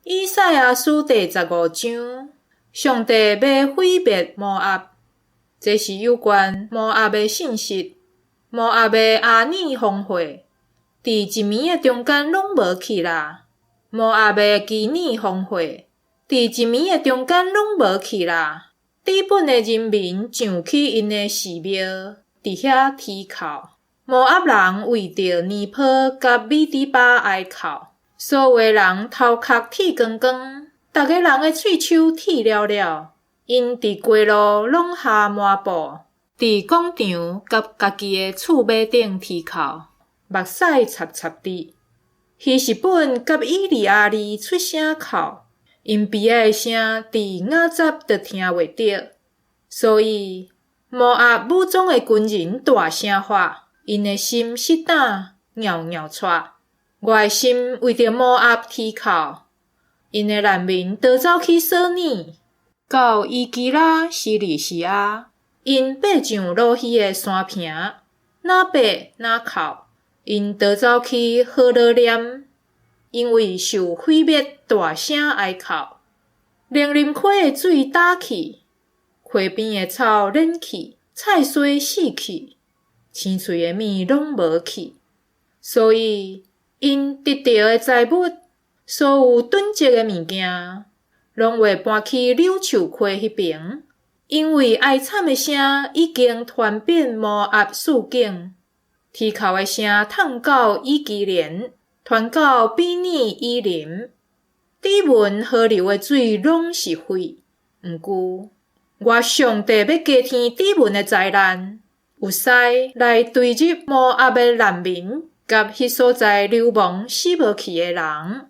以賽亞書第15章，上帝欲毀滅摩押，這是有關摩押的信息。摩押的阿爾荒廢，佇一暝的中間攏無去啦。摩押的妓女荒廢，佇一暝的中間攏無去啦。底本的人民上去𪜶的寺廟，佇遐啼哭。摩押人為著尼波佮米底巴哀哭，所有的人頭殼剃光光，逐个人的喙鬚剃了了，𪜶佇街路攏下抹布，佇廣場佮家己的厝尾頂啼哭，目屎插插滴。希實本佮以利亞利出聲哭，𪜶悲哀的聲佇雅雜都聽會著。所以摩押武裝的軍人大聲喊，𪜶的心失膽，搖搖掣。我的心為著摩押啼哭，𪜶的難民逃走去索爾，到以基拉洗利西亞，𪜶爬上魯希的山坪，若爬若哭。𪜶逃走去何羅念，因為受毀滅，大聲哀哭。寧林溪的水焦去，溪邊的草蔫去，菜蔬死去，青翠的物攏無去。所以，𪜶得著的財物，所有囤積的物件，攏會搬去柳樹溪彼爿，因為哀慘的聲已經傳遍摩押四境。啼哭的聲淌到以基連，傳到比擬以琳。底文河流的水攏是血。毋過，我上帝欲加添底文的災難，有災來追入摩押的難民，佮彼所在流亡死無去的人。